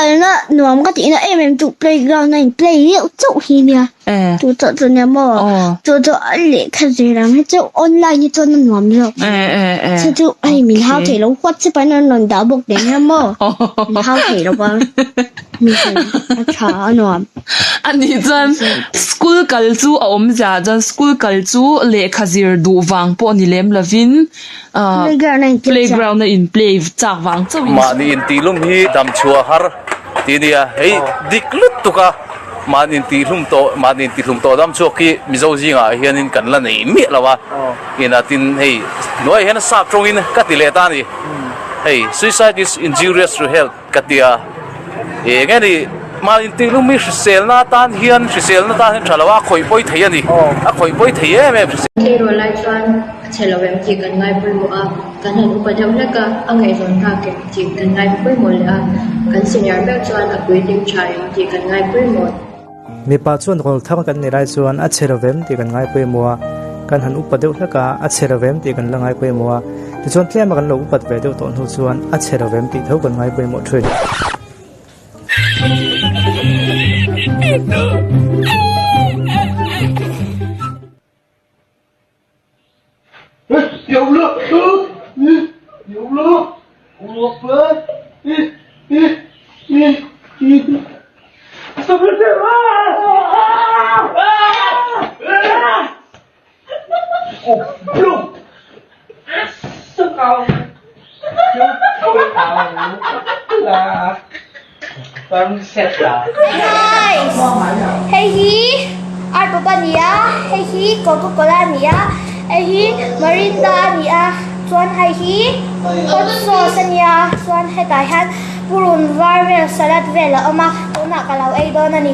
kalna nuam ka tihna em em chu playground a in play deuh chauh hi nia. Chu chauh chu nia maw? Chu chu a lehkha zir ang hi chu online hi chuan a nuam zawk. Chu chu hei min hau thei lo WhatsApp ah hian an rawn dah bawk nen hian maw min hau thei lo va mi a tha a nuam. Anih chuan school kal chu a awmzia chuan school kal chu lehkha zir duh vang pawh ni lem lovin playground a in play chak vang chauh in. Mahni intihlum hi damchhuah har tih a nia, hei dik lutuk a mahni intihlum tawh mahni intihlum tawh damchhuak hi Mizo zingah hianin kan la nei miah lo a, ina tin hei hnuaiah hian sap tawngin ka ti leh ta a ni, hei suicide is injurious to health ka ti a, eng nge ni mahni intihlum hi hriselna atan hian hriselna tan hian tha lo a, a khawih pawi thei a ni, a khawih pawi thei em em. Tleirawl lai chuan a chhe lo em tih kan ngai pawimawh a, kan han upa deuh hlek a, a ngaihzawn nghak em tih kan ngai pawimawh leh a, kan senior meuh chuan a puitling tha em tih kan ngai pawimawh. Mipa chuan rawl thar kan nih lai chuan a chhe lo vem tih kan ngai pawimawh a, kan han upa deuh hlek a, a chhe lo vem tih kan la ngai pawimawh a, tichuan tlema kan lo upat ve deuh tawh hnu chuan a chhe lo vem tih tho kan ngai pawimawh thin. Guys, hei hi art pawp a ni a, hei hi coca cola a ni a, hei hi marinda a ni a, chuan hei hi hot sauce a nia, chuan hetah hian purun var vel salad vel a awm a, tunah ka lo ei dawn a ni.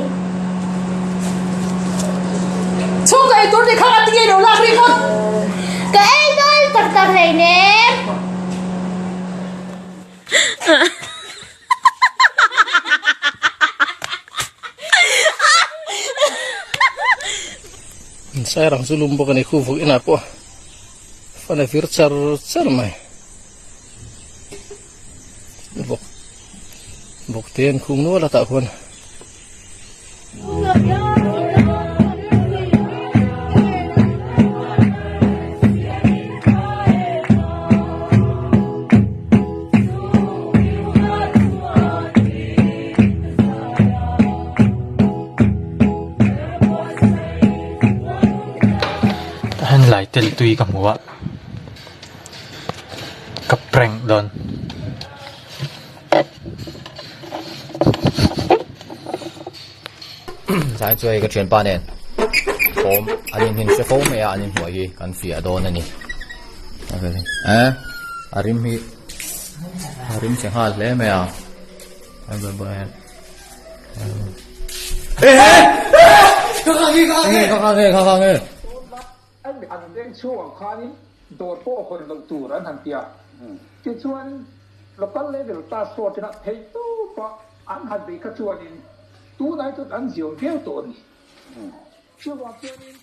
Chhungkaw ei tur tih kha a ti ngei lo lak ri ngawt. Ka ei dawn tak tak hleinem. Sairang chu lum bawk a ni khu vuk inah pawh fan a vir char char mai vawk vawk te an khung nual a tah khuan. Tah hian laitel tui ka hmu a ka prank dawn. Zai chu hei ka thianpa nen thawm an in hre fo mai a an inhmuh hi kan fiah dawn a ni eh a rim hi a rim chhe nghal hle mai a An veng chhungah khanin dawr pawh hawn loh tur an han ti a. Tichuan local level task force ina theih tawpa an han beih kha chuanin tunai chuan an ziawn viau tawh a ni. Chuvang chuanin.